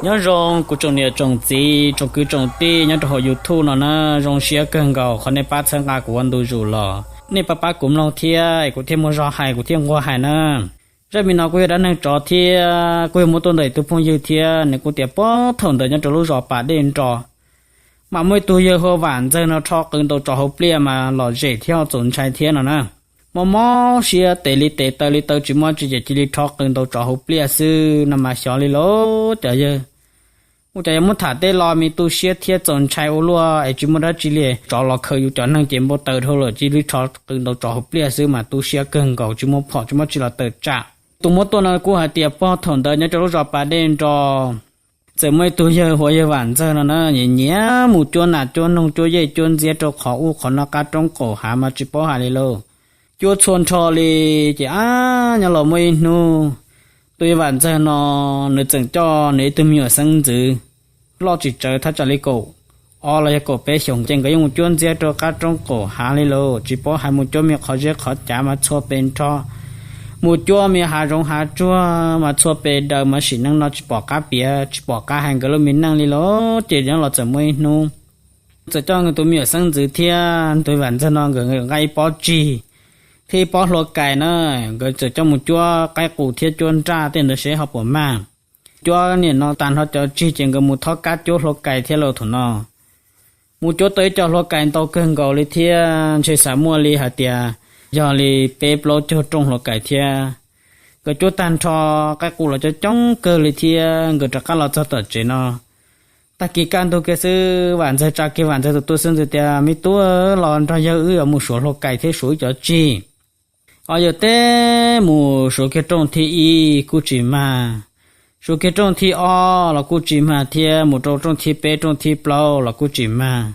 Nyob zoo kuv tsoom niam tsoom txiv tsoom kwv tsoom tij nyob rau hauv YouTube no na, zoo siab kawg nkaus qhov nej pab txhawb nqa kuv ua ntu zus los. Nej pab pab kuv mloog thiab es kuv thiaj muaj zog hais kuv thiaj nquag hais na. Zaj me no kuj yog dab neeg tsov thiab kuj yog muab tuaj ntawm tus phooj ywg thiab nws kuj tias puag thaum ntawd nyob rau lub zos Pas Dej Nro, mas muaj ib tug yawg hu ua Vam Ntxawg no rho qws ntaus tsov hauv pliaj mas lom zem thiab ho txaus ntshai thiab no na. Mob mob siab tes li tes taw li taw tsis muaj tsi ces cia li rho qws ntaus tsov hauv pliaj xwb no mas xyov li lauj cov yawg. Ua cas yog muab tham tej lo me tu siab thiab txaus ntshai ua luaj es tsis muaj dab tsi li, tsov los khaws yus cov neeg ces npau taws dhau lawm cia li rho qws ntaus tsov hauv pliaj xwb mas tu siab kawg nkaus tsis muaj phom tsis muaj tsi los tawm tsam. Tus muab tuaj no kuj hais tias puag thaum ntawd nyob rau lub zos Pas Dej Nro, txawm muaj ib tug yawg hu ua yawg Vam Ntxawg no na, nyiam nyiam mus cuab nas cuab noog cuab yej cuab ntxiab rau qhov ub qhov no qab roob qaum hav mas tsis paub hais li lauj. Cuab txhua nrho li, ces ab nyob los muaj ib hnub tus yawg Vam Ntxawg no nws txawm coj nws ib tug me nyuam xeeb ntxwv loj tsis tsawg thaj tsam li kaum ob los yog kaum peb xyoos ces nkawd yeej mus cuab ntxiab rau qab roob qaum hav li lauj, tsis paub hais mus cuab me qhov zeb qhov cav mas txhua pes nrho, mus cuab me hav zoov hav tsuag mas txhua pes daws mas sim neej no tsis pom qab piav tsis pom qab hais nkawd lub me neej li lauj. Ces nyob los txawm muaj ib hnub txawm coj nkawd tus me nyuam xeeb ntxwv thiab tus Vam Ntxawg no nkawd nqa ib pob tsig thiab ib pob hlua kais na, nkawd txawm coj mus cuab qaib qus thiab cuab nraj tej ntawd seb ho puas mag. Cuab nim no tag nrho cov tsig ces nkawd mus thob kab cuab hlua kais thiab lauj. Thaum no mus cuab tau ib co hlua kais ntau kawg nkaus li thiab ntshe xav muaj li hais tias yog li peb plaub caug rooj hlua kais thiab. Nkawd cuab tag nrho qaib qus los coob coob kawg li thiab nkawd rov qab los txog tom tsev no. Tag kis kaj ntug kiag xwb Vam Ntxawg tsa kiag Vam Ntxawg tus tub xeeb ntxwv tias, me tub, los nrog yawg wb yuav mus suav hlua kais thiab suav wb cov tsig. Os yawg, teb mus suav kiag rooj thib ib kuj tsis mag, suav kiag rooj thib ob los kuj tsis mag thiab mus rau rooj thib peb rooj thib plaub los kuj tsis mag.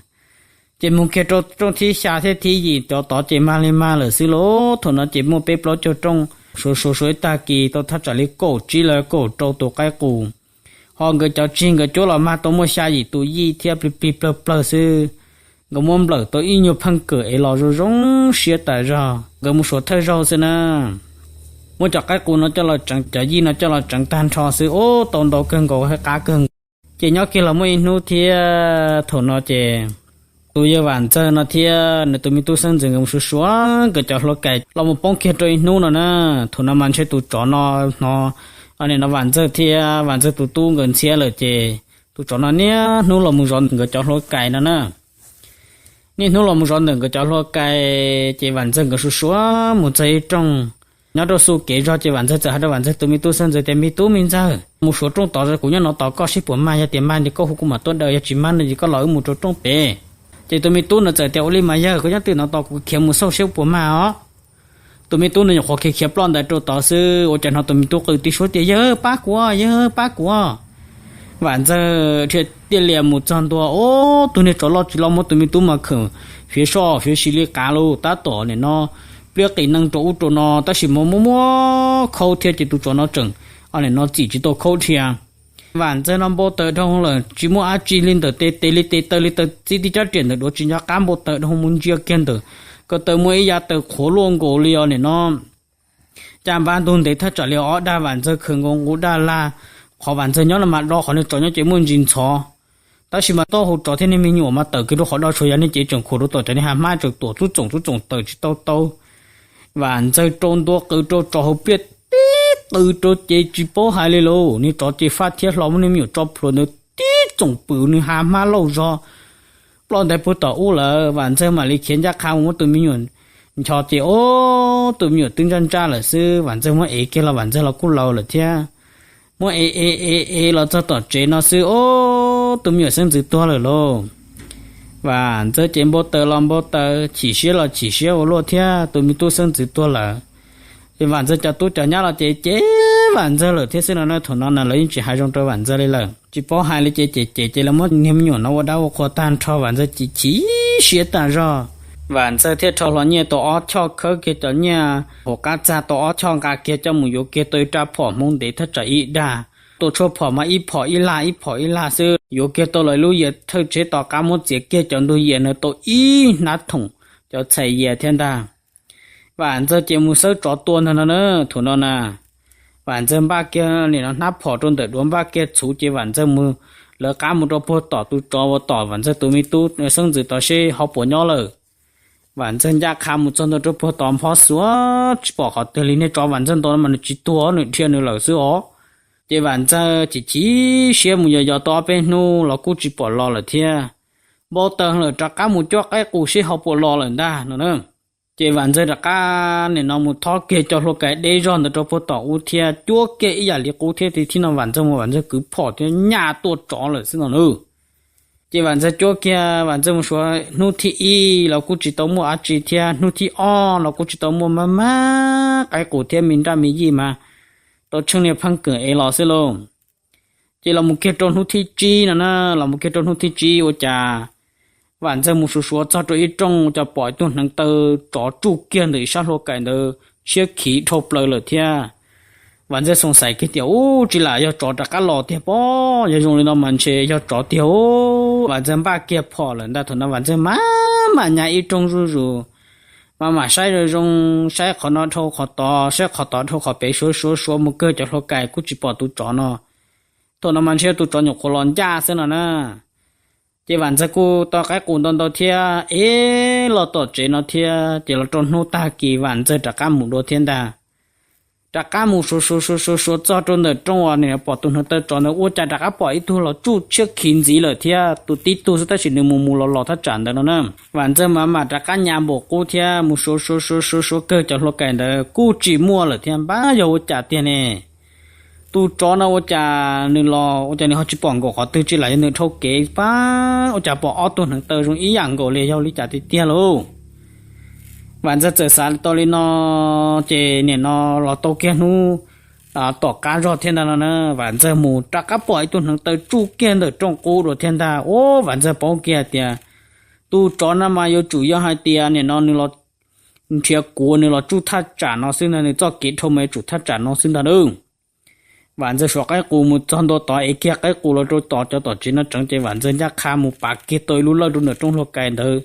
Ces mus kiag rau rooj thib xya thiab thib yim cov tod ces mag li mag lawm xwb lauj. Thaum no ces muaj peb plaub caug rooj, suav suav suav ib tag kis tau thaj tsam li kaum tsib los kaum rau tus qaib qus. Ho nkawd cov tsig nkawd cuab los mag tau muaj xya yim tus yij thiab plig plig plawg plawg xwb. Nkawd muab nplawm tau ib nyuag pheej kawm es los zoo zoo siab tas zog, nkawd mus suav thawj zaug xwb na. Muab cov qaib qus no coj los tseev cov yij no coj los tseev tag nrho xwb ub tau ntau kawg nkaus qab kawg nkaus. Ces nyob kiag los muaj ib hnub thiab thaum no ces tus yawg Vam Ntxawg no thiab nws tus me tub xeeb ntxwv nkawd mus suav suav nkawd cov hlua kais los mus poob kiag rau ib hnub no na. Thaum no mas ntshe tus tsov no hnov, nim no Vam Ntxawg thiab Vam Ntxawg tus tub nkawd ntxhiab lawm ces tus tsov no niaj hnub los mus zov nkawd cov hlua kais no na. Niaj hnub los mus zov ntawm nkawd cov hlua kais ces Vam Ntxawg nkawd suav suav mus txog ib rooj. Nyob rau xu kev zog ces Vam Ntxawg txawm hais rau Vam Ntxawg tus me tub xeeb ntxwv tias, me tub me ntxawg, mus suav rooj tod, kuv nyob no tos koj seb puas mag, yog tias mag ces koj hu kuv mam tuaj daws, yog tsis mag no ces koj los wb mus rau rooj pem. Ces tus me tub no txawm tias, ua li mas yawg, koj nyob twj ywm no tos kuv khiav mus xauj seb puas mag os. Tus me tub no nyuam qhuav khiav khiav ploj ntais rau tod xwb ua cas hnov tus me tub qw tib suab tias, yawg pab kuv, yawg pab kuv. Vam Ntxawg thiaj tiaj lias mus txog ntua, ub, tus niag tsov loj tsis loj muab tus me tub mas khawm fiav soj fiav si li qav lawm, tab tom nim no pliab qis neeg rau ub rau no tab sis mas muab muab khaub thiab ces tus tsov no tseem nim no txim tsis tau khaub dhia. Vam Ntxawg no npau taws dhau lawm tsis muaj dab tsi li ntawm tes tes li tes taw li taw txib tib cab riam ntawm duav tsis nco qab, npau taws dhau mus ntsia kiag ntawm ko taw muaj ib yav taws qhuav luaj nkaus li os nim no cas npab ntug ntev thaj tsam li ob dag. Vam Ntxawg khawm nkaus nqus dag lag, qhov Vam Ntxawg nyob no mas do, qhov niag tsov nyob ces muaj ntsis ntxhov. Tab sis mas taub hau tsov thiab niag me nyuam mas tawm kiag rau qhov do tsuas yog niag cev tseem khuam rau tom cov niag hav hmab tseem tuam tub txoom tub txoom tawm tsis tau tau. Vam Ntxawg rau ntua qws rau tsov hauv pliaj tib qws rau ces tsis paub hais li lauj, niag tsov ces faj thiab hlo muab niag me nyuam tso plhuav ntawd tib txoom pwm niag hav hmab lauj zog ploj ntais puag tom ub lawm. Vam Ntxawg mam li khiav ncaj qha mus muab tus me nyuam nchos ces ob tus me nyuam twb ntsaj ntsaj lawm xwb. Vam Ntxawg muab ev kiag los Vam Ntxawg los kuj laus lawm thiab. Muab ev ev ev ev los txog tom tsev no xwb ob tus me nyuam xeeb ntxwv tuag lawm lauj. Vam Ntxawg ces npau taws los npau taws, chim siab los chim siab ua luaj thiab, tus me tub xeeb ntxwv tuag lawm. Ces Vam Ntxawg cov tub cov nyab los ces ces Vam Ntxawg lawm thiab xwb no na. Thaum no na lawv yeej tsis hais zoo rau Vam Ntxawg li lawm, tsis paub hais li ces ces ces ces lawv muab niag me nyuam no ua dab ua qhua tag nrho, Vam Ntxawg chim chim siab tag zog. Vam Ntxawg thiaj rho hlo nyiaj tau ob choj, khawb kiag cov nyiaj hauv qab txag tau ob choj nqa kiag coj mus yuav kiag tau ib rab phom hmoob ntev thaj tsam ib dag. Tus tshuaj phom mas ib phom ib lag ib phom ib lag xwb, yuav kiag tau lawv lub yias thawj tsheb tom qab muab txiav kiag cov ntug yias ntawd tau ib hnab thoom cov txhais yias thiab ntag. Vam Ntxawg ces mus xawb tsov tua ntag no na. Thaum no na, Vam Ntxawg npaj kiag nim no hnab phom rau ntawm duav, npaj kiag txhuv ces Vam Ntxawg mus lawv qab mus rau puag tom tus tsov uas tom Vam Ntxawg tus me tub xeeb ntxwv tod seb ho puas nyob lawm. Vam Ntxawg ncaj qha mus txog ntua rau puag tod nphob xuav tsis pom qhov twg li. Niag tsov Vam Ntxawg ntaus no mas nws tsis tuag, nws dhia nws lawm xwb os. Ces Vam Ntxawg chim chim siab mus yos yos tau ob peb hnub los kuj tsis pom los lawm thiab. Npau taws lawm rov qab mus cuab qaib qus seb ho puas los lawm ntag no na. Ces Vam Ntxawg rov qab nim no mus thob kiag cov hlua kais deb zog ntawd rau puag tom ub thiab cuab kiag ib yam li qub thiab. Tib thib no Vam Ntxawg mus Vam Ntxawg kwv phom thiab nyaj tuaj tsov lawm xwb no na. Ces Vam Ntxawg cuab kiag, Vam Ntxawg mus suav hnub thib ib los kuj tsis tau muaj dab tsi thiab, hnub thib ob los kuj tsis tau muaj, maj maj qaib qus thiab me nraj me yij mas tau tsheej niag pheej kawm ev los xwb lauj. Ces los mus kiag rau hnub thib tsib no na, los mus kiag rau hnub thib tsib ua cas Vam Ntxawg mus suav suav txog rau ib rooj ua cas pom ib tug hneev taw tsov tsuj kiag ntawm ib sab hlua kais ntawd siab khiv dhau plaws lawm thiab. Vam Ntxawg xoom xaiv kiag tias, Ub, tsis lam yog tsov rov qab los tiag pob, yog zoo li no mas ntshe yog tsov tiag. Vam Ntxawg npaj kiag phom lawm ntag. Thaum no Vam Ntxawg maj mam nyas ib rooj zuj zus, maj mam saib zoo zoo, saib qhov no dhau qhov tod, saib qhov tod dhau qhov pem, suav suav suav mus kawg cov hlua kais kuj tsis pom tus tsov no. Thaum no mas ntshe tus tsov nyuam qhuav los ncaj xwb no na. Ces Vam Ntxawg kuj tau qaib qus ntau ntau thiab, ev los tom tsev no thiab. Ces los rau hnub tag kis Vam Ntxawg rov qab mus dua thiab ntag. Rov qab mus suav suav suav suav suav txog rau ntawm rooj uas nws pom tus hneev taw tsov ntawd ua cas rov qab pom ib tug los tsuj siab khiv ntxiv lawm thiab. Tus tib tug xwb tab sis nws mus mus los los thaj tsam ntawd no na. Vam Ntxawg mas mam rov qab nyas npaum qub thiab mus suav suav suav suav suav kawg cov hlua kais ntawd kuj tsis muaj lawm thiab. Npab yog ua cas tiag ne? Tus tsov no ua cas nws los ua cas nws ho tsis pom nkaum qhov twg, tsis lam yog nws dhau kev pab, ua cas pom ob tug hneev taw zoo ib yam nkaus li, yog li cas tiag tiag lauj? Vam Ntxawg txawm xav tau li no, ces nim no los tau kiag hnub tom qab zog thiab ntag no na. Vam Ntxawg mus rov qab pom ib tug hneev taw tsuj kiag ntawm rooj qub dua thiab ntag. Ua Vam Ntxawg paub kiag tias tus tsov no mas yuav tsum yog hais tias nim no nws los nrhiav kuv, nws los tsuj thaj tsam no xwb ntag, nws txoj kev dhau mas yuav tsum thaj tsam no xwb ntag na. Vam Ntxawg suav qaib qus mus txog ntua tod, ev kiag qaib qus los rau tom cov tom tsev no tseev, ces Vam Ntxawg ncaj qha mus pav kiag tau ib lub lawj rau ntawm rooj hlua kais ntawd.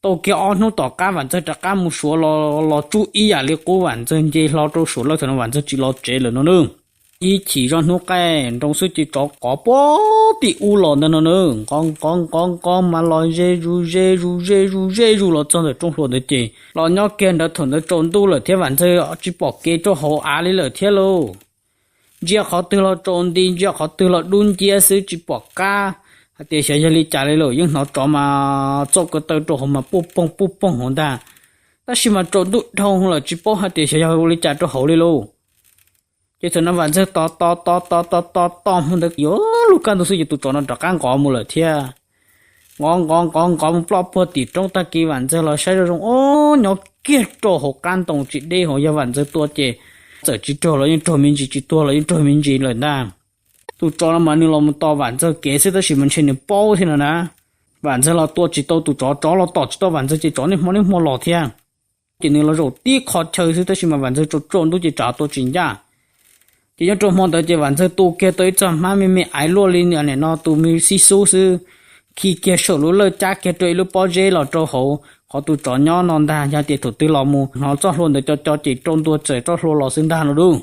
Tau kiag ob hnub tom qab Vam Ntxawg rov qab mus suav los, los tsuj ib yam li qub, Vam Ntxawg nce hlo rau saum lawj. Thaum no Vam Ntxawg tsis los tsev lawm no na. Ib chim zoj hnub qaij nroo xwb ces tsov qov puag tim ub los ntag no na. Nqov nqov nqov nqov mas los ze zus ze zus ze zus ze zus los txog ntawm rooj hlua ntawd ces los nyob kiag ntawd. Thaum ntawd tsaus ntuj lawm thiab Vam Ntxawg tsis pom kev rau hauv av li lawm thiab lauj. Ntsia qhov twg los tsaus nti, ntsia qhov twg los dub nciab xwb tsis pom qab hais tias xyov yog li cas li lauj. Yeej hnov tsov mas txoj ko taw rau hauv mas puj poog puj poog hauv ntag, tab sis mas tsaus ntuj dhau lawm tsis paub hais tias xyov yog ua li cas rau hauv li lauj. Ces thaum no Vam Ntxawg tos tos tos tos tos tos tos hmo ntawd yuav luag kaj ntug xwb ces tus tsov no rov qab nqov mus lawm thiab. Nqov nqov nqov nqov mus ploj puag tim roob tag kis Vam Ntxawg los saib zoo zoo, o, nyob kiag rau hauv qab ntoo tsis deb hauv, yog Vam Ntxawg tua ces txawm tsis raug los yeej raug me ntsis, tsis tua los yeej raug me ntsis lawm ntag. Tus tsov no mas nws los mus tos Vam Ntxawg kev xwb tab sis mas ntshe nws paub thiab no na. Vam Ntxawg los tua tsis tau tus tsov, tsov los tom tsis tau Vam Ntxawg ces tsov niaj hmo niaj hmo los thiab. Ces nws los zaum tib qho chaw xwb tab sis mas Vam Ntxawg tsaus tsaus ntuj ces tsov tua tsis ncaj. Ces nyob rau hmo ntawd ces Vam Ntxawg tu kiag tau ib txoj hmab me me aiv luaj li nim no tus me xib xub xwb, khi kiag saum lub lawj cab kiag rau ib lub pob zeb los rau hauv qhov tus tsov nyob no ntag. Yog tias thaum twg los mus hnov txoj hlua ntawd co co ces rau ntua txawm txoj hlua los xwb ntag no lauj.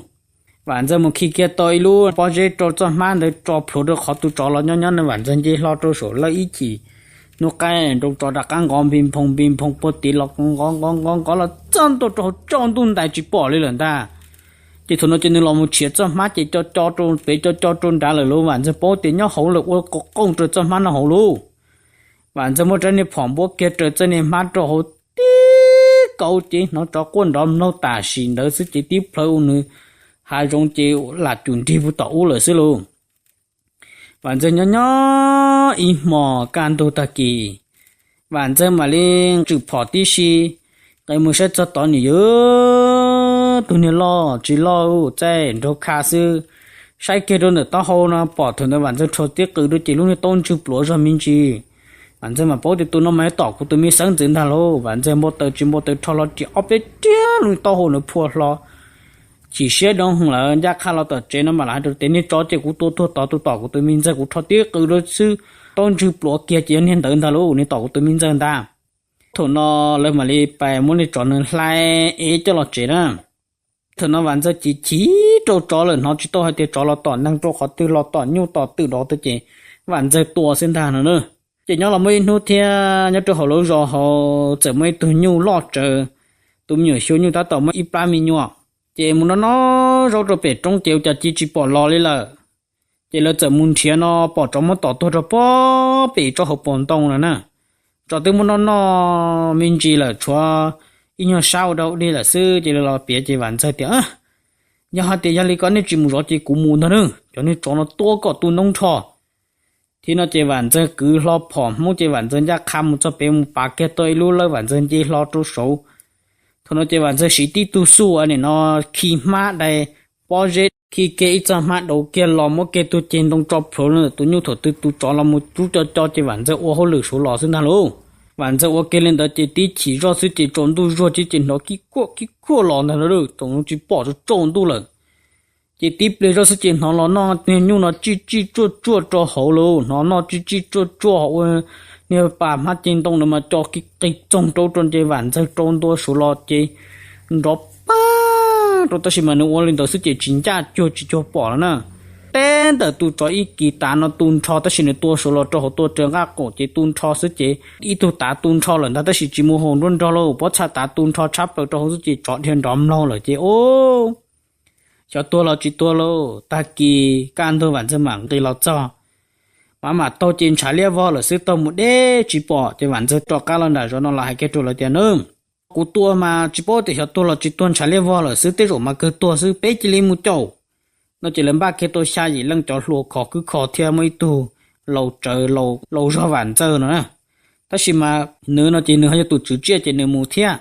Vam Ntxawg mus khi kiag tau ib lub pob zeb rau txoj hmab ntawd tso plhuav rau qhov tus tsov los nyob nyob no. Vam Ntxawg nce hlo rau saum lawj ib chim, hnub qaij nroo tsov rov qab nqov npi nphoo npi nphoo puag tid los nqov nqov nqov nqov los txog ntua rau hauv tsaus ntuj ntais tsis pom li lawm ntag. Ces thaum no ces nws los mus tshiav txoj hmab ces co co rau pem co co rau nrad lawm lauj. Vam Ntxawg paub tias nyob hauv lawm ua qo qooj rau txoj hmab no hauv lauj. Vam Ntxawg muab rab niag phom npuab kiag raws txoj niag hmab rau hauv tib kaus ces hnov tsov quaj nrov mlaug tam sim ntawd xwb ces tib plhawv ua nws hav zoov ces lam cum nrig puag tom ub lawm xwb lauj. Vam Ntxawg nyob nyob ib hmos kaj ntug tag kis, Vam Ntxawg mam li tswm phom tib si, qe mus saib txog tod nws yog tus niag loj tsis loj txaij nraug kha xwb. Saib kiag rau ntawm taub hau no pom thaum ntawd Vam Ntxawg rho tib qws rau ces lub niag taub ntswg pluav zog me ntsis. Vam Ntxawg mam paub tias tus no mas tom kuv tus me xeeb ntxwv ntag lauj. Vam Ntxawg npau taws tsis npau taws rho hlo ris ob peb riab lub taub hau ntawd phua hlo. Chim siab doo lawm ncaj qha los tom tsev no mam li hais rau tias niag tsov ces kuv tua tuag tod tus tom kuv tus me ntxawg, kuv rho tib qws rau xwb, taub ntswg pluav kiag ces yog niag ntawd ntag lauj, niag tom kuv tus me ntxawg ntag. Thaum no lawv mam li pais muab niag tsov nws hlais ev coj los tsev na. Thaum no Vam Ntxawg chim chim rau tsov lawm, hnov tsis tau hais tias tsov los tom neeg rau qhov twg, los tom nyuj tom twm dov twg ces Vam Ntxawg tua xwb ntag no na. Ces nyob los muaj ib hnub thiab nyob rau hauv lub zos hauv txawm muaj ib tug nyuj loj tsawv, tus me nyuam xyov nyuj tab tom muaj ib plab me nyuam. Ces mus noj noj zaub rau pem roob ces ua cas ci tsis pom los li lawm. Ces lawv txawm mus nrhiav no pom tsov muab tom tuag rau pem tsob hauv paus ntoo no na. Tsov twb muab noj noj me ntsis lawm, tshuav ib nyuag sab ua dau dig lawm xwb. Ces lawv los piav ces Vam Ntxawg tias, yog hais tias yog li ko nej tsis mus zov ces kuv mus ntag na, cov niag tsov no tua kom tu ntoo nrho. Thiab no ces Vam Ntxawg kwv hlo phom hmoob ces Vam Ntxawg ncaj qha mus txog pem mus pav kiag tau ib lub lawb, Vam Ntxawg nce hlo rau saud. Thaum no ces Vam Ntxawg siv tib tug xuj nim no khi hmab dai pob zeb, khi kiag ib txoj hmab dauv kiag los muab kiag tug ceg ntoo tso plhuav, tus nyuj thaum twg tus tsov los mus rub co co ces Vam Ntxawg ua hauj lwm suav los xwb ntag lauj. Vam Ntxawg ua kiag li ntawd ces tib chim zoj xwb ces tsaus ntuj zuag ces hnov kib kuaj kib kuaj los ntag lauj, thaum no tsis pom tsaus ntuj lawm. Ces tib pliag zoj xwb ces hnov los noj niag nyuj no tsij tsij tsuaj tsuaj rau hauv lauj, hnov noj tsij tsij tsuaj tsuaj hauv ua niag pas hmab ceg ntoo na mas co kiv qis txoog rau rau ces Vam Ntxawg rau ntua suav los ces nrov pag rau, tab sis mas nws ua li ntawd xwb ces tsis ncaj cuag tsis cuag pom lawm na. Teb ntawm tus tsov ib kis tav no tu nrho tab sis nws tua suav los rau hauv tua raws nqaj qaum ces tu nrho xwb ces ib tug tav tu nrho lawm ntag tab sis tsis mus hauv nruab nrog lauj, pob txha tav tu nrho tshab plaws rau hauv xwb ces tsov dhia nrov mloog lawm ces o xyov tuag los tsis tuag lauj. Tag kis kaj ntug Vam Ntxawg mam nqis los txog, mam mam taug ces ntshav liab vog lawm xwb, taug mus deb tsis pom ces Vam Ntxawg rov qab los nram zos no los hais kiag rau lawv tias, Nws, kuv tua mas tsis paub tias xyov tuag los tsis tuag, ntshav liab vog lawm xwb, tej zaum mas kawg tuag xwb, peb cia li mus caum. No ces lawv npaj kiag tau xya yim leej cov hluas khov kwb kho thiab muaj ib tug laus tsawv laus zog Vam Ntxawg no na. Tab sis mas nws no ces nws ho yog tus tswv tsiaj ces nws mus thiab.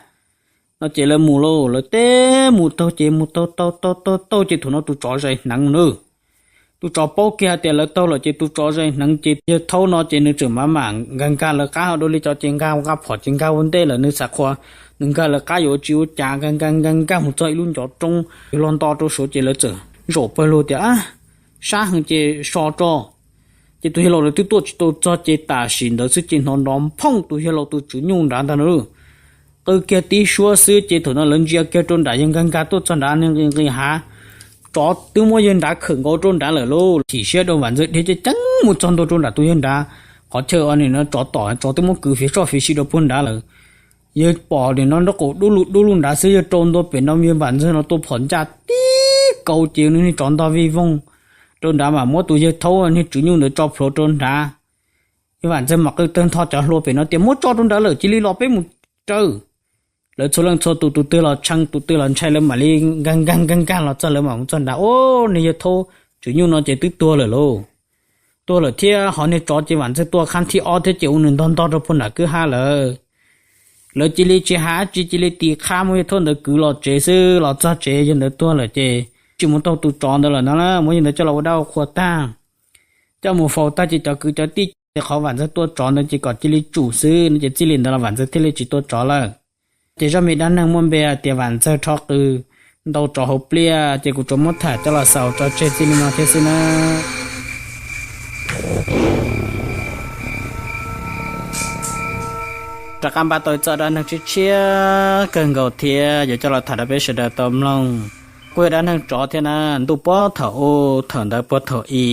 No ces lawv mus lauj, lawv teb mus taug ces mus taug taug taug taug taug ces thaum no tus tsov zais hneev na. Tus tsov paub kiag hais tias lawv taug lawm ces tus tsov zais hneev ces yawg thaub no ces nws tseem mam mam nkag nkag lawv qab, ho dua li cov ces nkag ua nqaj phom ces nkag ua ntej lawm, nws xav qhuas nws nkag lawv qab yuav ua tsis ua cas, nkag nkag nkag nkag mus txog ib lub ncov roob, yawg los nto rau saud ces lawv txawm zaum pawg lug tias, Sab heev ces so tso. Ces tus yawg laus lawv twb tuaj tsis tau txog ces tam sim ntawd xwb ces hnov nrov phooj, tus yawg laus tus tswv nyuj nrad ntag na. Qw kiag tib suab xwb ces thaum no lawv ntsia kiag rau nram, yawg nkag nkag tuaj txog nrad nqis nqis hav, tsov twb muab yawg nrad khawm nkaus rau nrad lawm lauj. Chim siab rau Vam Ntxawg dhia ceev ceev mus txog ntua rau nram tus yawg nrad qhov chaw uas nim no tsov tom, tsov twb muab kwv fiav soj fiav si rau puag nrad lawm. Yawg pom nim no nraub qaum dub lug dub lug nrad xwb, yawg rau ntua pem no, yawg Vam Ntxawg no tua phom ncaj tib kaus ces nws niag tsov ntog vij voog rau nrad, mam muab tus yawg thaub niag tswv nyuj ntawd tso plhuav rau nrad. Yawg Vam Ntxawg mam qw tawg ntho cov hluas pem no tias, Muab tso rau nrad lawm, cia li los peb mus raws. Lawv txhua leej txhua tus, tus twg los tshee tus twg los ntshai, lawv mam li nkag nkag nkag nkag los txog, lawv mam mus txog nrad, o, niag yawg thaub tswv nyuj no ces twb tuag lawm lauj. Tuag lawm thiab ho niag tsov ces Vam Ntxawg tua khab thib ob thiab ces ua nws ntog ntog rau puag nram kwj ha lawm. Lawv cia li tsis hais dab tsi, cia li tis qhab muab yawg thaub ntawd kwv los tsev xwb. Los txog tsev yawg ntawd tuag lawm ces tsis mus taug tus tsov ntawd lawm no, muab yawg ntawd coj los ua dab ua qhua tag, coj mus faus tag ces cov kwv cov tij ces qhov Vam Ntxawg tua tsov ntawd ces kom cia li tsum xwb no, ces txij li ntawd los Vam Ntxawg thiaj li tsis tua tsov lawm. Ces zaj me dab neeg muaj npe hais tias Vam Ntxawg rho qws ntaus tsov hauv pliaj ces kuv tsuas muab tham coj los xaus tso tseg txij li no thiab xwb na. Rov qab npaj tau txoj dab neeg tshiab tshiab kawg nkaus thiab yuav coj los tham rau peb sawv daws tau mloog. Kuj yog dab neeg tsov thiab na, ntuj puag thaum ub thaum ntawd puag thaum i.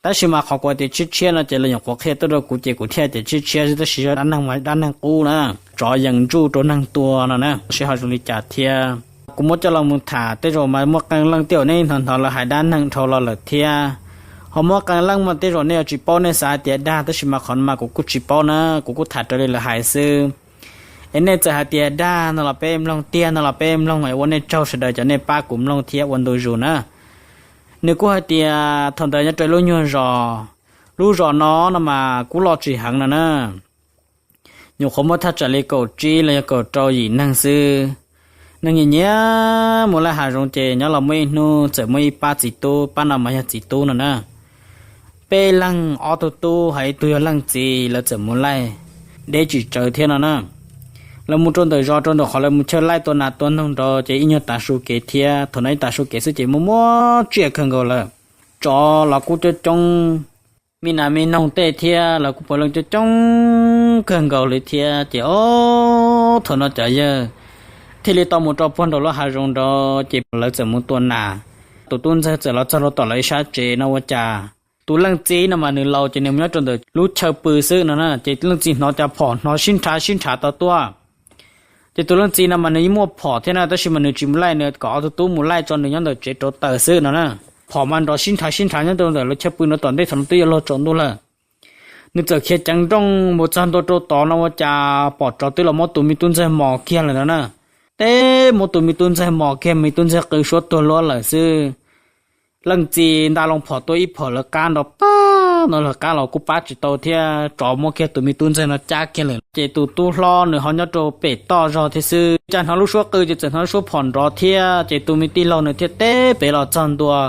Tab sis mas qhov kuv tias tshiab tshiab no ces lawv nyuam qhuav qhia tuaj rau kuv ces kuv thiaj tias tshiab tshiab xwb, tab sis yog dab neeg mas dab neeg qub na, tsov yees ntsuj rau neeg tua no na, seb ho zoo li cas thiab. Kuv muab coj los mus tham tej zaum mas muaj qee leej tej zaum nej hnov hnov lawv hais dab neeg dhau los lawm thiab. Ho muaj qee leej mas tej zaum nej yuav tsis paub, nej xav hais tias dag, tab sis mas qhov no mas kuv kuj tsis paub na, kuv kuj tham raws li lawv hais xwb. Es nej txawm hais tias dag no los peb mloog, tiag no los peb mloog, es ua nej tsaug sawv daws cov nej pab kuv mloog thiab ua ntu zus na. Nws kuj hais tias thaum ntawd nyob rau lub nyuag zos, lub zos no no mas kuj loj tsis heev no na. Nyuam qhuav muaj thaj tsam li kaum tsib los yog kaum rau yim neeg xwb. Neeg nyiam nyiam mus laij hav zoov ces nyob los muaj ib hnub txawm muaj ib pab txiv tub, pab no mas yog txiv tub no na. Peb leeg, ob tug tub hos ib tug yog leej txiv, lawv txawm mus laij deb tsis tsawg thiab no na. Lawv mus rau ntawm zos, rau ntawm qhov lawv mus chawj laij tua nas tua noog nrad ces ib nyuag tav su kev thiab, thaum no ib tav su kev xwb ces muaj muaj tsiaj kawg nkaus lawm. Tsov los kuj coob coob, me nas me noog tej thiab los kuj puav leej coob coob kawg nkaus li thiab. Ces o, thaum no cov yawg thiaj li tau mus rau puag nraum lub hav zoov nrad ces lawv txawm mus tua nas. Tus tub ntxawg txawm los txog rau tom lawv ib sab tsev no ua cas tus leej txiv no mas nws laus ces nws mus nyob rau ntawm lub chaw pw xwb no na. Ces leej txiv hnov cas phom hnov sib nrhav sib nrhav tau tuaj. Ces tus leej txiv no mas nws yeej muaj phom thiab na, tab sis mas nws tsis mus laij, nws kom ob tug tub mus laij tso, nws nyob ntawm tsev rauv taws xwb no na. Phom mas nrov sib nrhav sib nrhav nyob rau ntawm lawv chaw pw no, tom ntej thaum no twb yuav luag tsaus ntuj lawm. Nws txawm khiav ceev nrooj mus txog ntua rau tod no ua cas pom tsov twb los muab tus me tub ntxawg mos kiag lawm no na. Teb muab tus me tub ntxawg mos kiag, me tub ntxawg qw suab tuag luab lawm xwb. Leej txiv nta loo phom tua ib phom lawv qab nrov pag no, lawv qab los kuj pab tsis tau thiab, tsov muab kiag tus me tub ntxawg no cab kiag lawm. Ces tus tub hlob nws ho nyob rau pem toj zog thiab xwb, cas hnov lub suab qw ces txawm hnov lub suab phom nrov thiab. Ces tus me tij laug nws thiaj teb pem los txog ntua,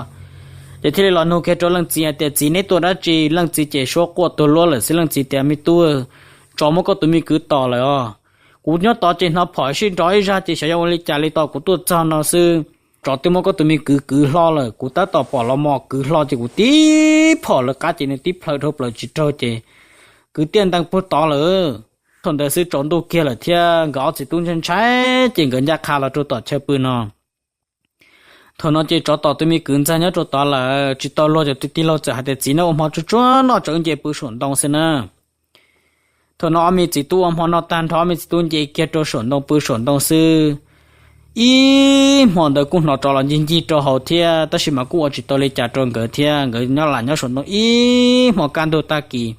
ces thiaj li los nug kiag rau leej txiv hais tias, Txiv, neb tua dab tsi? Leej txiv ces suab quaj tuag luab lawm xwb. Leej txiv tias, Me tub, tsov muab koj tus me kwv tom lawm os. Kuv nyob tod ces hnov phom sib nrov ib zaj ces xyov yog ua li cas li tos kuv tuaj txog no xwb, tsov twb muab koj tus me kwv kwv hlo lawm. Kuv tab tom pom los mos kwv hlo ces kuv tib phom lawv qab ces nws tib plhaw dhau plaws tsis raug ces kwv tiaj ntees puag tod lawm. Thaum ntawd xwb tsaus ntuj kiag lawm thiab nkawd ob txiv tub ntshai ntshai ces nkawd ncaj qha los rau tom chaw pw no. Thaum no ces tsov tom tus me kwv ntxawg nyob rau tod lawm tsis tau luag, ces tus tij laug txawm hais tias, Txiv, neb ua hmo tsuag tsuag noj tso wb nce pw saum ntoo xwb na. Thaum no ob me txiv tub ua hmo noj tag nrho, ob me txiv tub nce kiag rau saum ntoo pw saum ntoo xwb. Ib hmo ntawd kuj hnov tsov los ncig ncig rau hauv thiab, tab sis mas kuj ua tsis tau li cas rau nkawd thiab, nkawd nyob lam nyob saum ntoo ib hmo kaj ntug tag kis.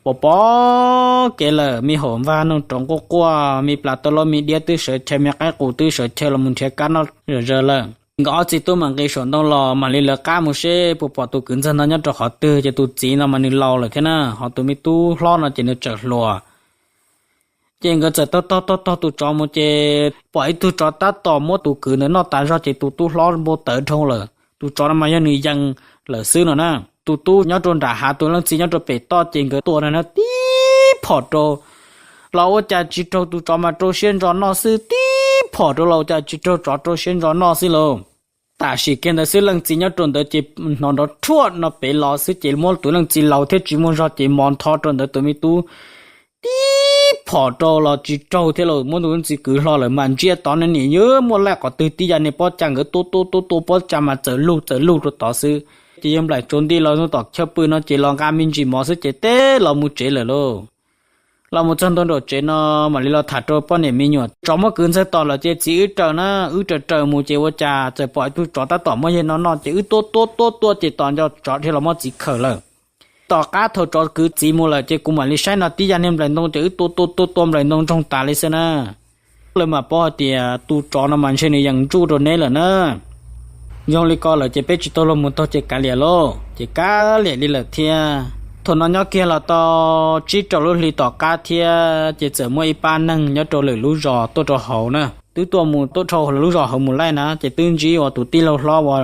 Pom pom kev lawm, me haum npag noog rov quaj quaj, me plas tau lob me diab twb sawv chaw, me qaib qus twb sawv chaw los mus nrhiav kab noj zom zaws lawm. Nkawd ob txiv tub mam nqis saum ntoo los mam li lawv qab mus seb puas pom tus kwv ntxawg no nyob rau qhov twg, ces tus txiv no mas nws laus lawm thiab na, ho tus me tub hlob no ces nws tseem hluas. Ces nkawd txawm taug taug taug taug tus tsov mus ces pom ib tug tsov tab tom muab tus kwv ntawd noj tas zog ces tus tub hlob npau taws dhau lawm. Tus tsov no mas yog nws yees lawm xwb no na. Tus tub nyob rau nram hav, tus leej txiv nyob rau pem toj, ces nkawd tua na tib phom rau los ua cas tsis raug tus tsov mas rau siab ntso noj xwb, tib phom rau los ua cas tsis raug tsov rau siab ntso noj xwb lauj. Tam sim kiag ntawd xwb leej txiv nyob rau ntawd ces hnov nrov rhuaj no pem los xwb ces muab tus leej txiv laus thiab tsis muaj zog ces mos ntho rau ntawd tus me tub tib phom rau los tsis raug thiab los muab tus leej txiv kwv hlo lawm mas ntsia tod ne nim yuav muaj laij qhov twg tib yam ne pob cag nkawd tua tua tua tua pob cag mas txawm lug txawm lug rau tod xwb. Ces yawg nplaim tsuas nti los tom chaw pw no ces los nqa me ntsis mov xwb ces teb los mus tsev lawm lauj. Los mus txog ntua nraum tsev no mam li los tham rau poj niam me nyuam, Tsov muab kwv ntxawg tom lawm ces txiv wb raws na, wb raws raws mus ces ua cas txawm pom ib tug tsov tab tom muab yawg no noj ces wb tua tua tua tua ces tos nco tsov dhia los muab txiv khaws lawm. Tom qab thaum tsov kwv txiv mus lawm ces kuv mam li saib no tib yam niag nplaim ntoo ces wb tua tua tua tua nplaim ntoo ntsoog tas li xwb na. Lawv mam paub hais tias tus tsov no mas ntshe nws yees ntsuj rau neb lawm na. Zoo li ko lawm ces peb tsis tau luag mus taug ces kav liam lauj, ces kav liam li lawm thiab. Thaum no nyob kiag los tau tsib rau lub hli tom qab thiab ces txawm muaj ib pab neeg nyob rau lwm lub zos tuaj rau hauv na, twb tuaj mus tuaj dhau lawv lub zos hauv mus laij na, ces twb ntsib uas tus tij laug hlob uas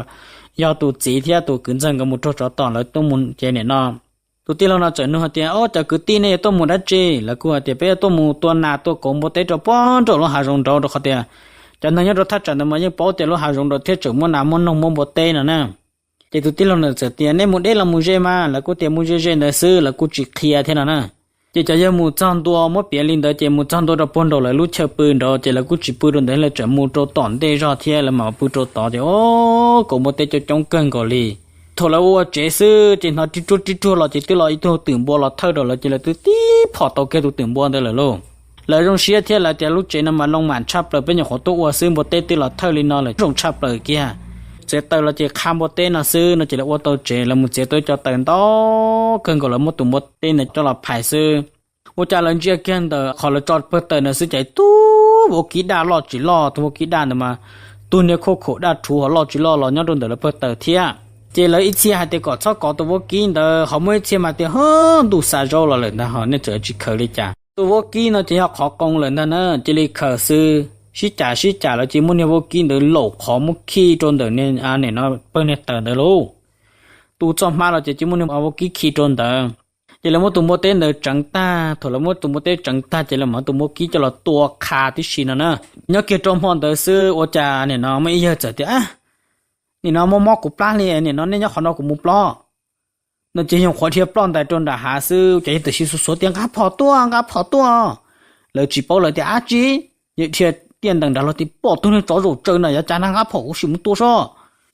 yog tus txiv thiab tus kwv ntxawg nkawd mus raug tsov tom lawv tuaj mus ces nim no tus tij laug no txawm nug hais tias, Ob, cov kwv tij, nej yuav tuaj mus dab tsi? Lawv kuj hais tias, Peb yuav tuaj mus tua nas tua kauv npua teb rau puag nraum lub hav zoov nraud, rau qhov tias cov neeg nyob rau thaj tsam ntawd mas yeej paub tias lub hav zoov nraud thiab tseem muaj nas muaj noog muaj npua teb no na. Ces tus tij laug ntawd txawm tias, Nej mus deb los mus ze mas? Lawv kuj tias, Mus ze ze ntawd xwb. Lawv kuj tsis qhia thiab no na. Ces cov yawg mus txog ntua, muab piav li ntawd ces mus txog ntua rau puag nraum lawv lub chaw pw nraud ces lawv kuj tsis pw rau ntawd, lawv tseem mus rau tom ntej zog thiab, lawv mam pw rau tod ces, o, kauv npua teb coob coob kawg nkaus li. Thaum lawv ua tsev xwb ces hnov rib ruag rib ruag los ces twb los ib tug twm npua los thawj rau lawv ces lawv twb tib phom tau kiag tus twm npua ntawd lawm lauj. Lawv zoo siab thiab lawv tias, Lub tsev no mas loo mam tshaj plaws, peb nyuam qhuav tuaj ua xwb, npua teb twb los thawj li no lawm, zoo tshaj plaws kiag. Txiav taws los ces qha npua teb no xwb no ces lawv ua tau tsev, lawv mus txiav tau cov taws ntau kawg nkaus, lawv muab tus npua teb ntawd coj los phais xwb. Ua cas lawv ntsia kiag ntawm qhov lawv tso pawg taws ntawd xwb ces tub vaub kib daj loj tsis loj, tus vaub kib daj ntawd mas tug niag khuj khum daj rhuv ho loj tsis loj los nyob rau ntawm lawv pawg taws thiab. Ces lawv ib txhia hais tias kom txhob kov tus vaub kib ntawd, ho muaj ib txhia mas tias, Hwb, ntuj xa zaub los lawm ntag, ho nej txawm tsis khaws li cas? Tus vaub kib no ces yog qhov qoo lawm ntag na, cia li khaws xwb. Sib cam sib cam lawv cia li muab niag vaub kib ntawd laum qhov muab khi rau ntawm nim no pawg niag taws ntawd lauj. Tu txoj hmab los ces cia li muab niag vaub kib khi rau ntawd. Ces lawv muab tus npua teb ntawd tseev tag, thaum lawv muab tus npua teb tseev tag ces lawv mam muab tus vaub kib coj los tua qha tib si no na. Nyob kiag rau hmo ntawd xwb ua cas nim no muaj ib yawg txawm tias, Nim no mob mob kuv plab li, nim no nej nyob qhov no kuv mus ploj. No ces yawg qhuav dhia ploj ntais rau nram hav xwb, ces yawg tam sim xuav xuav tias, Nqa phom tuaj, nqa phom tuaj. Lawv tsis paub, lawv tias, Ab tsi, yawg dhia tiaj ntees nrad los tias, Pom tug niag tsov zaum tsawv na, yuav cas na, nqa phom kuv sim mus tua soj.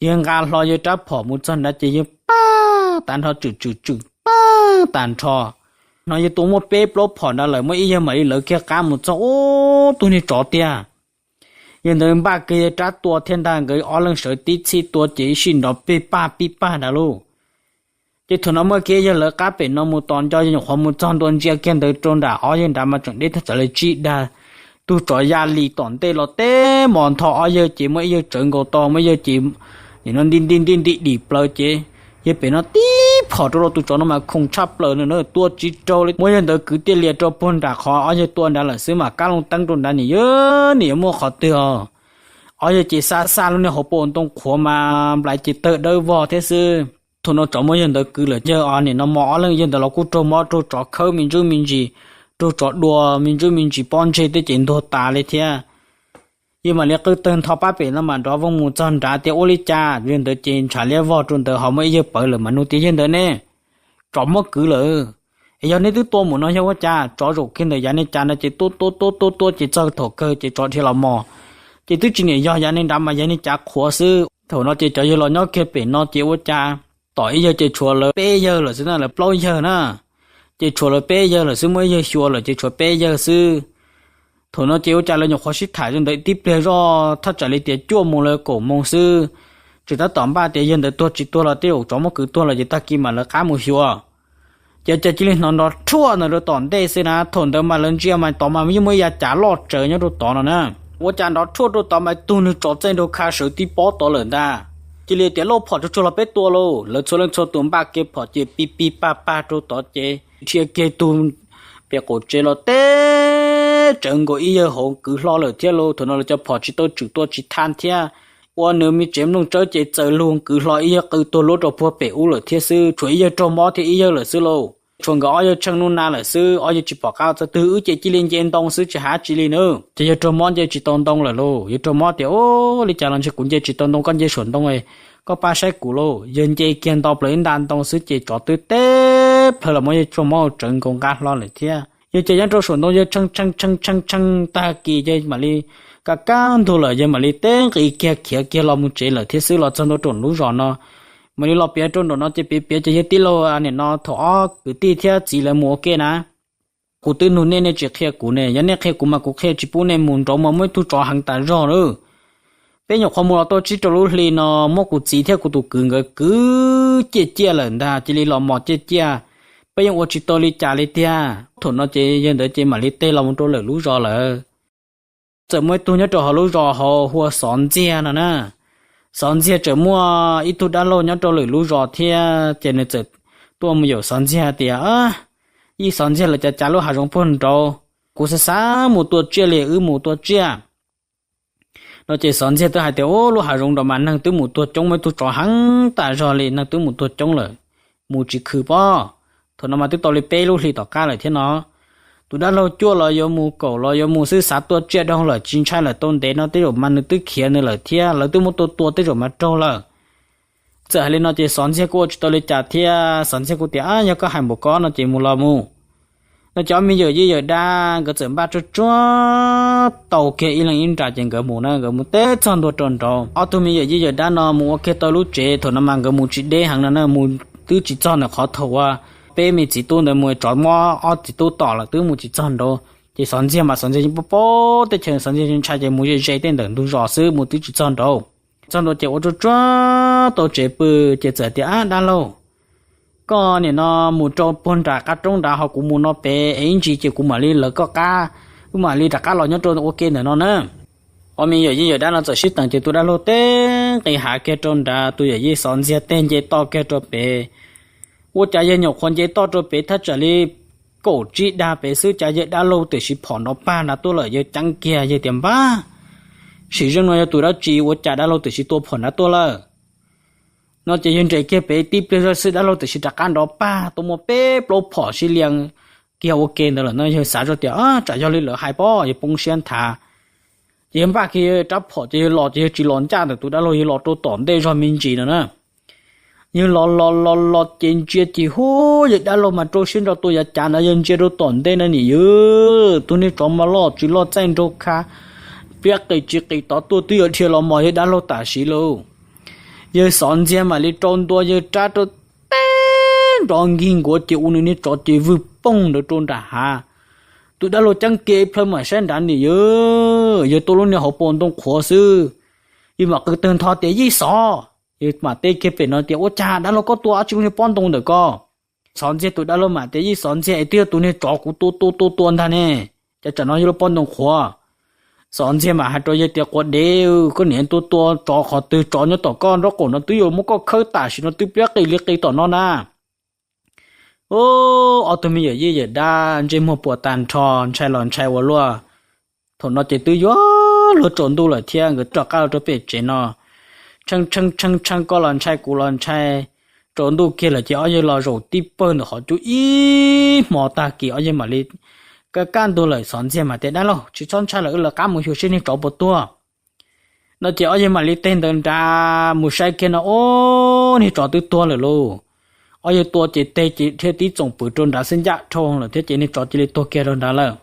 Yawg nqa hlo yawg rab phom mus txog nrad ces yawg paj tas nrho, tswm tswm tswm paj tas nrho. No yawg tua muaj peb plaub phom nrad lawm, muaj ib yawg mam li lawv kiag qab mus txog ub tug niag tsov tiag. Yawg ntawd npaj kiag yawg rab tua thiab ntag, nkawd ob leeg sawv tib txhij tua ces ib sij nrov pij paj pij paj nrad lauj. Ces thaum no muaj kiag yawg lawv qab pem no mus tos nco, yawg nyuam qhuav mus txog ntua ntsia kiag ntawd rau nram ob yawg nrad mas tseem deb thaj tsam li tsib dag. Tug tsov ya li tom ntej los teb mos ntho ob yawg ces muaj ib yawg tsawv nkaus to, muaj ib yawg ces nim no nti nti nti nti dim plaws ces yawg pem no tib phom rau los tus tsov no mas khoom tshaj plaws no na, tua tsis raug li. Muab yawg ntawd kwv tiaj lias rau puag nram qhov ob yawg tua nrad lawm xwb mas kab loo teeb rau nrad nim yawg nim yuav muaj qhov twg os. Ob yawg ces xa xa lub niag hauv paus ntoo qhuav mas nplais ces tawg dawb vog thiab xwb. Thaum no tsov muab yawg ntawd kwv lawm, yawg nim no mos ob leeg yawg ntawd los kuj raug mob raug tsov khawb me ntsuj me ntsis, raug tsov dua me ntsuj me ntsis pob ntseg tej ces ntuag tas li thiab. Yawg mam li qw tawg ntho pab pem no mas nrov voog mus txog nrad tias ua li cas, yawg ntawd ces ntshav liab vog rau ntawd ho muaj ib yawg pawv lawm mas nug tias yawg ntawd ne, tsov muab kwv lawm es yog nej twb tua mus no yog ua cas? Tsov zaum kiag ntawm yav niag cav no ces tuaj tuaj tuaj tuaj tuaj ces txog thaum kawg ces tsov dhia los mos, ces twb tsis niam yog yav niag nrad mas yav niag cav qhuav xwb. Thaum no ces cov yawg los nyob kiag pem no ces ua cas tom ib yawg ces tshuav lawv peb yawg lawm xwb na, lawv plaub yawg na. Ces tshuav lawv peb yawg lawm xwb, muaj ib yawg xyuas lawm ces tshuav peb yawg xwb. Thaum no ces ua cas lawv nyuam qhuav sib tham zoo ntawd tib pliag zoj thaj tsam li tias cuaj moos los kaum moos xwb, tseem tab tom npaj tias yawg ntawd tuag tsis tuag los tej zaum tsov muab kwv tuag lawm ces tag kis mam lawv qab mus xyuas. Ces ua cas cia li hnov nrov rhuaj ntawd rau tom ntej xwb na, thaum ntawd mas lawv ntsia mas tod mas yeej muaj ib yav cav loj tsawv nyob rau tod no na. Ua cas nrov rhuaj rau tod mas tug niag tsov txaij nraug kha sawv tib pob tod lawm ntag. Cia li tias lauj, phom tsuag tsuag los peb tua lauj. Lawv txhua leej txhua tus npaj kiag phom ces pij pij paj paj rau tod ces dhia kiag tug pem qaum tsev los teb tsawv nkaus ib yawg hauv kwv hlo lawm thiab lauj. Thaum no lawv cov phom tsis tau tswm tua tsis tha thiab, ua nws me tsev mloog tsawb ces txawm lug kwv hlo ib yawg qw tuag luab rau puag pem ub lawm thiab xwb. Tshuav ib yawg raug mob thiab ib yawg lawm xwb lauj. Tshuav nkawd ob yawg tsheej nub na lawm xwb, ob yawg tsis pom qab txog twg wb ces cia li nce ntoo xwb tsis hais dab tsi li na. Ces yawg raug mob nce tsis tau ntoo lawm lauj. Yawg raug mob tias ua li cas los ntshe kuv nce tsis tau ntoo, koj nce saum ntoo, koj pab saib kuv lauj. Yawg nce kiag nto plaws ib nta ntoo xwb ces tsov twb teb plhaw los muab yawg raug mob tsawv nkaus nqa hlo lawm thiab. Yawg ces nyob rau saum ntoo yawg tshee tshee tshee tshee tshee tag kis yawg mam li kaj kab ntug lawm yawg mam li teb nqis kiag khiav kiag los mus tsev lawm thiab xwb. Los txog ntua rau lub zos no mam li los piav rau nraum no ces piav piav ces yawg tij laug nim no thaum ob kwv tij thiab txiv lawv mus ua ke na. Kuv twb nug nej, nej tsis qhia kuv ne, yog nej qhia kuv mas kuv qhia tsis pub nej mus nraud mas muaj ib tug tsov heev tas zog lawm. Peb nyuam qhuav mus los tau tsib rau lub hli no muab kuv txiv thiab kuv tus kwv nkawd kwv ciaj ciaj lawm ntag, cia li los mos ciaj ciaj. Peb yeej ua tsis tau li cas li tiag. Thaum no ces yawg ntawd ces mam li teg los mus rau lawm lub zos lawm. Txawm muaj ib tug nyob rau hauv lub zos hauv hu ua Xov Ntxiag no na. Xov Ntxiag txawm muaj ib tug dab laug nyob rau lwm lub zos thiab ces nws txawm tuaj mus yaum Xov Ntxiag tias, Yij Xov Ntxiag, lawv cav cav lub hav zoov puag nraud, kuv xav xav mus tua tsiaj li, wb mus tua tsiaj. No ces Xov Ntxiag twb hais tias, Ub, lub hav zoov nraud mas neeg twb mus tuag coob, muaj ib tug tsov heev tas zog li, neeg twb mus tuag coob lawm, mus tsis khwm pob. Thaum no mas twb tau li peb lub hlis tom qab lawm thiab no. Tus dab laug cuaj los yuav mus, kaum los yuav mus xwb, xav tua tsiaj dhau lawm tsis ntshai lawm, tau ntev no tej zaum mas nws twb khiav nws lawm thiab, lawv twb muab tua tua tej zaum mas raug lawm. Txawm hais li no ces Xov Ntxiag kuj ua tsis tau li cas thiab, Xov Ntxiag kuj tias, Yog koj hais npaum ko no ces mus los mus. No ces ob me yawm yij yawm dab nkawd txawm npaj tsuag tsuag tau kiag ib leeg ib nra ces nkawd mus na, nkawd mus teb txog ntua rau nraud. Ob tug me yawm yij yawm dab no mus ua kiag tau lub tsev, thaum no mas nkawd mus tsis deb heev no na, mus twb tsis txog ntawm qhov thaum uas peb me txiv tub ntawd mus tsov mob ob txiv tub tom lawm, twb mus tsis txog nraud. Ces Xov Ntxiag mas Xov Ntxiag yeej paub paub teb chaws, Xov Ntxiag ntshai ces mus ze ze tej ntawm ntug zos xwb, mus twb tsis txog nraud. Txog ntua ces ua tsuag tsuag tau tsev pw, ces txawm tias, Ab dab laug, koj nim no mus rau puag nram qab roob nrad ho kuv mus no pem es ib ntsis ces kuv mam li lawv koj qab, wb mam li rov qab los nyob rau ua ke ntawm no na. Ob me yawm yij yawm dab no txawm sib teem ces tus dab laug teb nqis hav kiag rau nrad, tus yawm yij Xov Ntxiag teg nce toj kiag rau pem. Ua cas yawg nyuam qhuav nce toj rau pem thaj tsam li kaum tsib dag pem xwb cas yawg dab laug tam sim phom nrov pag nrad tuaj lawm, yawg ceeb kiag yawg tias, Npab, sim zeej no yog tus dab tsi ua cas dab laug tam sim tua phom nrad tuaj lawm? No ces yawg nres kiag pem tib pliag zoj xwb dab laug tam sim rov qab nrov pag tuaj muaj peb plaub phom sib lia kiag ua ke ntawd lawm no, yawg xav zoj tias, Tsam yog li lawv hais pob, yawg poob siab nthav. Ces yawg npaj kiag yawg rab phom ces yawg los ces yawg tsis los ncaj ntawm tus dab laug, yawg los rau tom ntej zog me ntsis no na. Yawg los los los los ces ntsia ces hu, yawg dab laug mas rau siab ntso tua yav cav ntawd, yawg ntsia rau tom ntej na nim yawg, tus niag tsov mas loj tsis loj txaij nraug kha, piab qis tsis qis tod tuaj twb yuav dhia los mos yawg dab laug tam sim lauj. Yawg Xov Ntxiag mam li rau ntua yawg rab rau teb nrov nkig nkuav ces ua nws niag tsov ces vwg poog ntawd rau nram hav. Tus dab laug ceeb kiag ib plhaw mam saib nrad nim yawg, yawg tua lub niag hauv paus ntoo qhuav xwb. Yawg mam qw tawg ntho tias, Yij Xov! Yawg mam teb kiag pem no tias, Ua cas dab laug koj tua dab tsi lub niag pob ntoo ntawm ko? Xov Ntxiag tus dab laug mam tias, Yij Xov Ntxiag, es twb yog tus niag tsov kuv tua tua tua tua ntag ne, cas tsam no yog lub pob ntoo qhuav. Xov Ntxiag mam hais rau yawg tias, Quav dev, koj niam tua tua tsov qhov twg? Tsov nyob tom koj nraub qaum no twb yuav muab koj khawb tam sim no twb pliab qis li qis tom no na. Ob tug me yawm yij yawm dab ntsej muag puas tag nrho, ntshai los ntshai ua luaj. Thaum no ces twb yuav luag tsaus ntuj lawm thiab, nkawd rov qab los rau pem tsev no. Tshee tshee tshee tshee, koj los ntshai kuv los ntshai. Tsaus ntuj kiag lawm ces ob yawg los zaum tib pawg ntawm qhov cub ib hmo tag kis ob yawg mam li kaj kaj ntug lawm. Xov Ntxiag mam tias, Dab laug, tsis txhob ntshai lawm, wb lawv qab mus xyuas seb niag tsov puas tuag. No ces ob yawg mam li teg ntawd nrad mus saib kiag no, ob, niag tsov twb tuag lawm lauj. Ob yawg tua ces teg ces thiaj tib txoom pwm rau nrad xwb ncaj dhau lawm thiab ces niag tsov cia li tuag kiag rau nrad lawm.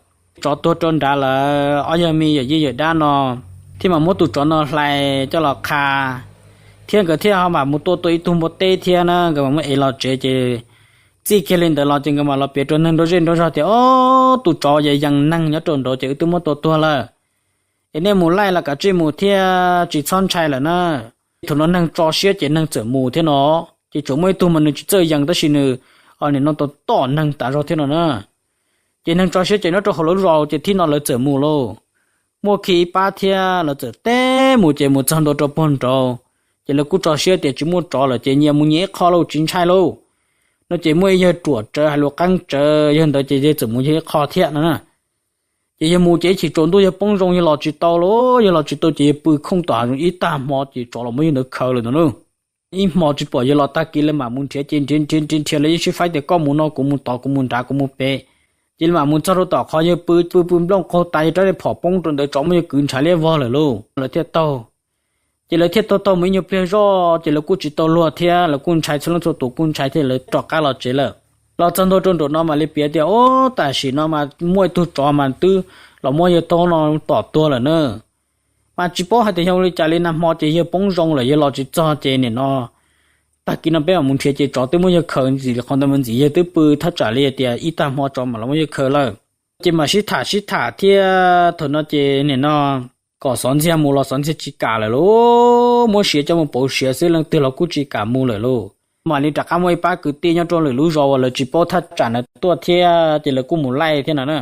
Tsov tuag rau nrad lawm, ob yawg me yawm yij yawm dab no thiaj mam muab tus tsov no hlais coj los qha, thiab nkawd thiaj ho mam mus tua tua ib tug npua teb thiab na, nkawd mam muab ev los tsev ces txij kiag li ntawd los ces nkawd mam los piav rau neeg nruab zej nruab zog tias, Ob, tus tsov yees neeg nyob rau nraud ces wb twb muab tua tuag lawm. Es nej mus laij los kav tsij mus thiab tsis txhob ntshai lawm na. Thaum no neeg tso siab ces neeg txawm mus thiab no, ces tsuas muaj ib tug mas nws tsis txawj yees tab sis nws nim no tom tom neeg tas zog thiab no na. Ces neeg tso siab ces nyob rau hauv lawv zos ces thib no lawv txawm mus lauj. Muaj khi ib pab thiab lawv txawm teb mus ces mus txog ntua rau puag nraud, ces lawv kuj tso siab tias tsis muaj tsov lawm ces nyias mus nyias ib qho lauj, tsis ntshai lauj. No ces muaj ib yawg ruam tsawv hais lus qeeb tsawv, yawg ntawd ces yawg txawm mus yawg ib qho thiab no na. Ces yawg mus ces ib chim tsaus ntuj yawg poob zoo yawg los tsis tau lauj, yawg los tsis tau ces yawg pw khooj tom hav zoov ib tag hmo ces tsov los muab yawg ntawd khaws lawm ntag lauj. Ib hmo tsis pom yawg los, tag kis lawv mam mus nrhiav ces nrhiav nrhiav nrhiav nrhiav lawv yeej sib faib tias koj mus no kuv mus tod, kuv mus nrad kuv mus pem. Ces lawv mam mus txog rau tom qhov yawg pw pw pw nplooj qaug tas yawg rab niag phom poob rau ntawd, tsov muab yawg kwv ntshav liab vog lawm lauj, lawv thiaj taug. Ces lawv thiaj taug taug mus ib nyuag pliag zoj ces lawv kuj tsis tau luag thiab, lawv kuj ntshai txhua leej txhua tus kuj ntshai thiab lawv rov qab los tsev lawm. Los txog ntua rau nraum no mam li piav tias, Ob, tam sim no mas muaj ib tug tsov mas twb los muab yawg taub no tom tuag lawm na. Mas tsis paub hais tias yog ua li cas li, nag hmo ces yawg poob zoo lawm yawg los tsis txog ces nim no tag kis no peb mam mus nrhiav ces tsov twb muab yawg khaws ntxim li qhov ntawd mas ntxim yawg twb pw thaj tsam li tias ib tag hmo tsov mam los muab yawg khaws lawm. Ces mam sib tham sib tham thiab thaum no ces nim no kom Xov Ntxiag mus los Xov Ntxiag tsis kam lawm lauj, muab siav coj mus pauv siav xwb leej twg los kuj tsis kam mus lawm lauj. Mam li rov qab muaj ib pab kwv tij nyob rau lwm lub zos uas lawv tsis paub thaj tsam ntawd tuaj thiab ces lawv kuj mus laij thiab no na.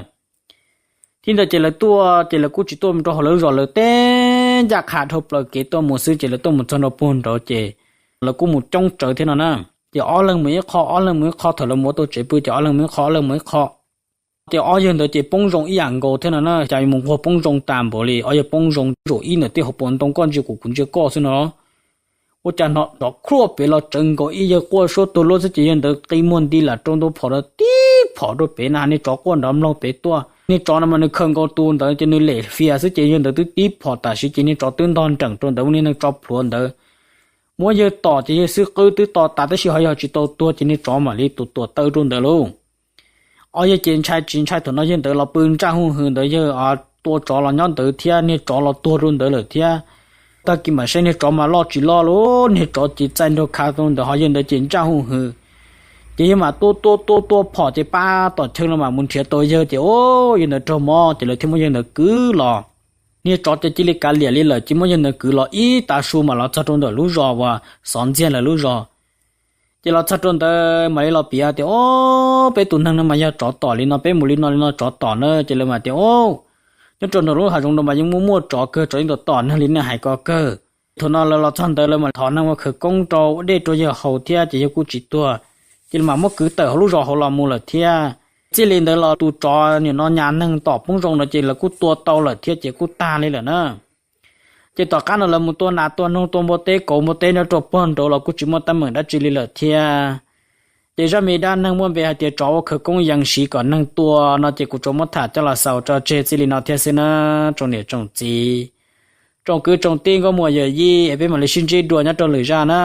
Thib ntawd ces lawv tuaj ces lawv kuj tsis tuaj mus rau hauv lawv lub zos, lawv teb ncaj qha dhau plaws kev tuaj mus xwb ces lawv tuaj mus txog ntua puag nraud ces lawv kuj mus coob tsawv thiab no na. Ces ob leeg mus ib qho, ob leeg mus ib qho, thaum lawv mus ua tau tsev pw ces ob leeg mus ib qho, ob leeg mus ib qho. Ces ob yawg ntawd ces poob zoo ib yam nkaus thiab no na, cas mus nquag poob zoo tas npaum li, ob yawg poob zoo zaum ib ntawm tej hauv paus ntoo koj ntsia kuv kuv ntsia koj xwb no. Ua cas hnov nrov khuaj pem los tsawv nkaus ib yawg quaj suab tuag luab xwb ces yawg ntawd qi muag nti lam rau ntua phom rau tib phom rau pem na, niag tsov quaj nrov mlaug pem tuaj. Niag tsov no mas nws khaws nkaus tus ntawd ces nws lem fias xwb ces yawg ntawd twb tib phom tam sim ces niag tsov twb ntog nreem rau ntawd, muaj niag neeg tso plhuav ntawd muab yawg tom ces yawg xwb qwb twb to tas tab sis ho yog tsis tau tuag ces niag tsov mam li tus tuam taw rau ntawd lauj. Ob yawg ces ntshai tsis ntshai, thaum no yawg ntawd los pw ntsaj huj hwm ntawd, yawg tua tsov los nyob ntawd thiab niag tsov los tuag rau ntawd lawm thiab. Tag kis mam saib niag tsov mas loj tsis loj lauj, niag tsov ces txaij nraug khav rau ntawd ho yawg ntawd ces ntsaj huj hwm. Ces yawg mam tua tua tua tua phom ces pab tom chaw no mam mus nrhiav tau yawg ces o, yawg ntawd raug mob ces lawv thiaj muab yawg ntawd kwv los. Niag tsov ces cia li kav liam li lawm ces muab yawg ntawd kwv los ib tav su mam los txog rau ntawm lub zos uas Xov Ntxiag lawv lub zos. Ces los txog rau ntawd mam li los piav tias, O, peb tus neeg no mas yog tsov tom li no, peb mus li no li no tsov tom na. Ces lawv mam tias, O, nyob rau nraum lub hav zoov no mas yeej muaj muaj tsov kawg, tsov yeej tom tom neeg li nej hais ko kawg. Thaum no lawv los txog ntawd lawv mam thov neeg ua khawv koob rau ua dej rau yawg haus thiab ces yawg kuj tsis tuag. Ces lawv mam muab kwv tawm hauv lub zos hauv los mus lawm thiab. Txij li ntawd los tus tsov nim no nyas neeg tom poob zoo no ces lawv kuj tua tau lawm thiab ces kuj tag li lawm na. Ces tom qab no lawv mus tua nas tua noog tua npua teb kauv npua teb nyob rau puag nraud los kuj tsis muaj teeb meem dab tsi li lawm thiab. Ces zaj me dab neeg muaj npe hais tias tsov ua khawv koob yees siv kom neeg tua no ces kuv tsuas muab tham coj los xaus tso tseg txij li no thiab xwb na, tsoom niam tsoom txiv, tsoom kwv tsoom tij nkauj muam yawm yij, peb mam li sib ntsib dua nyob rau lwm zaj na.